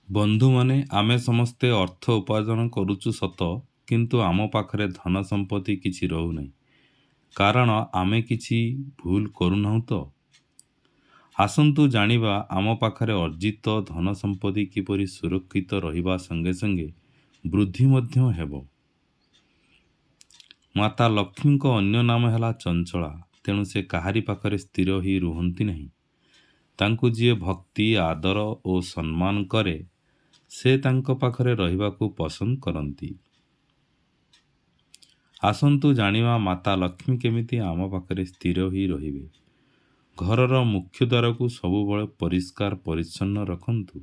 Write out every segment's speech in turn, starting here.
ବନ୍ଧୁମାନେ, ଆମେ ସମସ୍ତେ ଅର୍ଥ ଉପାର୍ଜନ କରୁଛୁ ସତ, କିନ୍ତୁ ଆମ ପାଖରେ ଧନ ସମ୍ପତ୍ତି କିଛି ରହୁନାହିଁ। କାରଣ ଆମେ କିଛି ଭୁଲ କରୁନାହୁଁ ତ? ଆସନ୍ତୁ ଜାଣିବା ଆମ ପାଖରେ ଅର୍ଜିତ ଧନ ସମ୍ପତ୍ତି କିପରି ସୁରକ୍ଷିତ ରହିବା ସଙ୍ଗେ ସଙ୍ଗେ ବୃଦ୍ଧି ମଧ୍ୟ ହେବ। ମାତା ଲକ୍ଷ୍ମୀଙ୍କ ଅନ୍ୟ ନାମ ହେଲା ଚଞ୍ଚଳା, ତେଣୁ ସେ କାହାରି ପାଖରେ ସ୍ଥିର ହୋଇ ରୁହନ୍ତି ନାହିଁ। ତାଙ୍କୁ ଯିଏ ଭକ୍ତି, ଆଦର ଓ ସମ୍ମାନ କରେ, ସେ ତାଙ୍କ ପାଖରେ ରହିବାକୁ ପସନ୍ଦ କରନ୍ତି। ଆସନ୍ତୁ ଜାଣିବା ମାତା ଲକ୍ଷ୍ମୀ କେମିତି ଆମ ପାଖରେ ସ୍ଥିର ହୋଇ ରହିବେ। ଘରର ମୁଖ୍ୟ ଦ୍ୱାରକୁ ସବୁବେଳେ ପରିଷ୍କାର ପରିଚ୍ଛନ୍ନ ରଖନ୍ତୁ।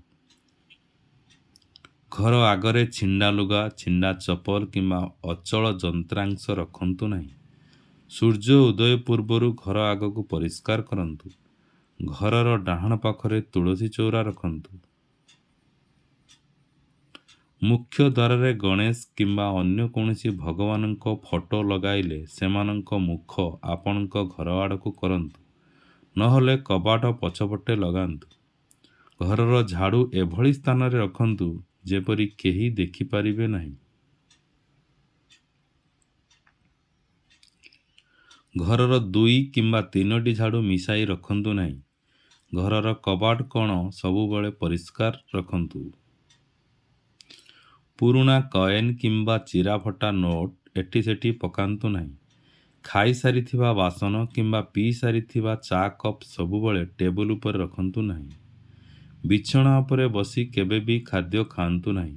ଘର ଆଗରେ ଛିଣ୍ଡା ଲୁଗା, ଛିଣ୍ଡା ଚପଲ କିମ୍ବା ଅଚଳ ଯନ୍ତ୍ରାଂଶ ରଖନ୍ତୁ ନାହିଁ। ସୂର୍ଯ୍ୟ ଉଦୟ ପୂର୍ବରୁ ଘର ଆଗକୁ ପରିଷ୍କାର କରନ୍ତୁ। ଘରର ଡାହାଣ ପାଖରେ ତୁଳସୀ ଚଉରା ରଖନ୍ତୁ। ମୁଖ୍ୟ ଦ୍ୱାରରେ ଗଣେଶ କିମ୍ବା ଅନ୍ୟ କୌଣସି ଭଗବାନଙ୍କ ଫଟୋ ଲଗାଇଲେ ସେମାନଙ୍କ ମୁଖ ଆପଣଙ୍କ ଘର ଆଡ଼କୁ କରନ୍ତୁ, ନହେଲେ କବାଟ ପଛପଟେ ଲଗାନ୍ତୁ। ଘରର ଝାଡ଼ୁ ଏଭଳି ସ୍ଥାନରେ ରଖନ୍ତୁ ଯେପରି କେହି ଦେଖିପାରିବେ ନାହିଁ। ଘରର 2 କିମ୍ବା 3ଟି ଝାଡ଼ୁ ମିଶାଇ ରଖନ୍ତୁ ନାହିଁ। ଘରର କବାଟ କୋଣ ସବୁବେଳେ ପରିଷ୍କାର ରଖନ୍ତୁ। ପୁରୁଣା କଏନ୍ କିମ୍ବା ଚିରାଫଟା ନୋଟ୍ ଏଠି ସେଠି ପକାନ୍ତୁ ନାହିଁ। ଖାଇସାରିଥିବା ବାସନ କିମ୍ବା ପିଇସାରିଥିବା ଚା କପ୍ ସବୁବେଳେ ଟେବୁଲ ଉପରେ ରଖନ୍ତୁ ନାହିଁ। ବିଛଣା ଉପରେ ବସି କେବେ ବି ଖାଦ୍ୟ ଖାଆନ୍ତୁ ନାହିଁ।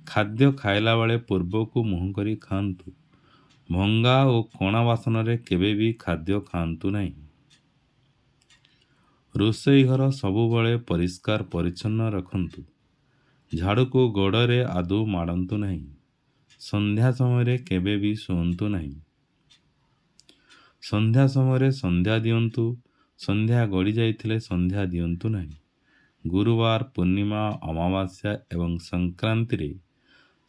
ଖାଦ୍ୟ ଖାଇଲା ବେଳେ ପୂର୍ବକୁ ମୁହଁ କରି ଖାଆନ୍ତୁ। ଭଙ୍ଗା ଓ କଣା ବାସନରେ କେବେ ବି ଖାଦ୍ୟ ଖାଆନ୍ତୁ ନାହିଁ। ରୋଷେଇ ଘର ସବୁବେଳେ ପରିଷ୍କାର ପରିଚ୍ଛନ୍ନ ରଖନ୍ତୁ। ଝାଡ଼ୁକୁ ଗୋଡ଼ରେ ଆଦୌ ମାଡ଼ନ୍ତୁ ନାହିଁ। ସନ୍ଧ୍ୟା ସମୟରେ କେବେ ବି ଶୁଅନ୍ତୁ ନାହିଁ। ସନ୍ଧ୍ୟା ସମୟରେ ସନ୍ଧ୍ୟା ଦିଅନ୍ତୁ। ସନ୍ଧ୍ୟା ଗଡ଼ି ଯାଇଥିଲେ ସନ୍ଧ୍ୟା ଦିଅନ୍ତୁ ନାହିଁ। ଗୁରୁବାର, ପୂର୍ଣ୍ଣିମା, ଅମାବାସ୍ୟା ଏବଂ ସଂକ୍ରାନ୍ତିରେ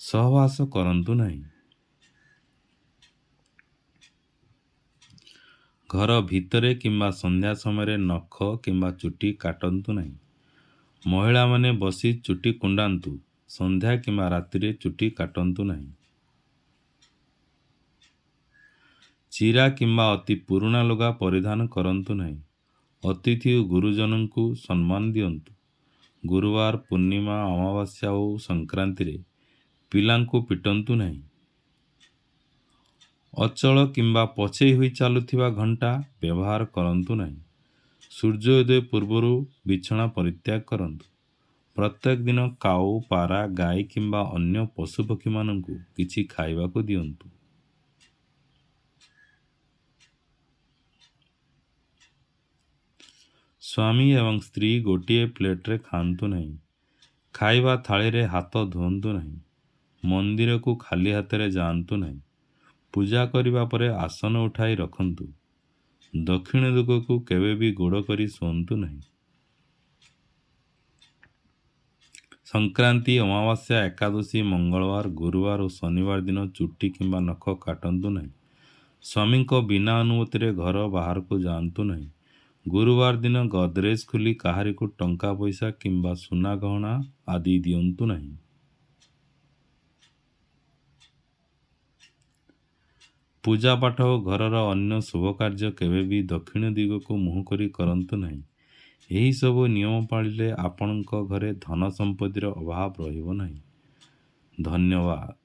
ସହବାସ କରନ୍ତୁ ନାହିଁ। ଘର ଭିତରେ କିମ୍ବା ସନ୍ଧ୍ୟା ସମୟରେ ନଖ କିମ୍ବା ଚୁଟି କାଟନ୍ତୁ ନାହିଁ। ମହିଳାମାନେ ବସି ଚୁଟି କୁଣ୍ଡାନ୍ତୁ। ସନ୍ଧ୍ୟା କିମ୍ବା ରାତିରେ ଚୁଟି କାଟନ୍ତୁ ନାହିଁ। ଚିରା କିମ୍ବା ଅତି ପୁରୁଣା ଲୁଗା ପରିଧାନ କରନ୍ତୁ ନାହିଁ। ଅତିଥି ଓ ଗୁରୁଜନଙ୍କୁ ସମ୍ମାନ ଦିଅନ୍ତୁ। ଗୁରୁବାର, ପୂର୍ଣ୍ଣିମା, ଅମାବାସ୍ୟା ଓ ସଂକ୍ରାନ୍ତିରେ ପିଲାଙ୍କୁ ପିଟନ୍ତୁ ନାହିଁ। ଅଚଳ କିମ୍ବା ପଛେଇ ହୋଇ ଚାଲୁଥିବା ଘଣ୍ଟା ବ୍ୟବହାର କରନ୍ତୁ ନାହିଁ। ସୂର୍ଯ୍ୟୋଦୟ ପୂର୍ବରୁ ବିଛଣା ପରିତ୍ୟାଗ କରନ୍ତୁ। ପ୍ରତ୍ୟେକ ଦିନ କାଉ, ପାରା, ଗାଈ କିମ୍ବା ଅନ୍ୟ ପଶୁପକ୍ଷୀମାନଙ୍କୁ କିଛି ଖାଇବାକୁ ଦିଅନ୍ତୁ। ସ୍ୱାମୀ ଏବଂ ସ୍ତ୍ରୀ ଗୋଟିଏ ପ୍ଲେଟ୍ରେ ଖାଆନ୍ତୁ ନାହିଁ। ଖାଇବା ଥାଳିରେ ହାତ ଧୁଅନ୍ତୁ ନାହିଁ। ମନ୍ଦିରକୁ ଖାଲି ହାତରେ ଯାଆନ୍ତୁ ନାହିଁ। ପୂଜା କରିବା ପରେ ଆସନ ଉଠାଇ ରଖନ୍ତୁ। ଦକ୍ଷିଣ ଦିଗକୁ କେବେ ବି ଗୋଡ଼ କରି ଶୁଅନ୍ତୁ ନାହିଁ। ସଂକ୍ରାନ୍ତି, ଅମାବାସ୍ୟା, ଏକାଦଶୀ, ମଙ୍ଗଳବାର, ଗୁରୁବାର ଓ ଶନିବାର ଦିନ ଚୁଟି କିମ୍ବା ନଖ କାଟନ୍ତୁ ନାହିଁ। ସ୍ୱାମୀଙ୍କ ବିନା ଅନୁମତିରେ ଘର ବାହାରକୁ ଯାଆନ୍ତୁ ନାହିଁ। ଗୁରୁବାର ଦିନ ଗଦରେଜ ଖୋଲି କାହାରିକୁ ଟଙ୍କା ପଇସା କିମ୍ବା ସୁନା ଗହଣା ଆଦି ଦିଅନ୍ତୁ ନାହିଁ। ପୂଜା ପାଠ ଓ ଘରର ଅନ୍ୟ ଶୁଭ କାର୍ଯ୍ୟ କେବେ ବି ଦକ୍ଷିଣ ଦିଗକୁ ମୁହଁ କରି କରନ୍ତୁ ନାହିଁ। ଏହିସବୁ ନିୟମ ପାଳିଲେ ଆପଣଙ୍କ ଘରେ ଧନ ସମ୍ପତ୍ତିର ଅଭାବ ରହିବ ନାହିଁ। ଧନ୍ୟବାଦ।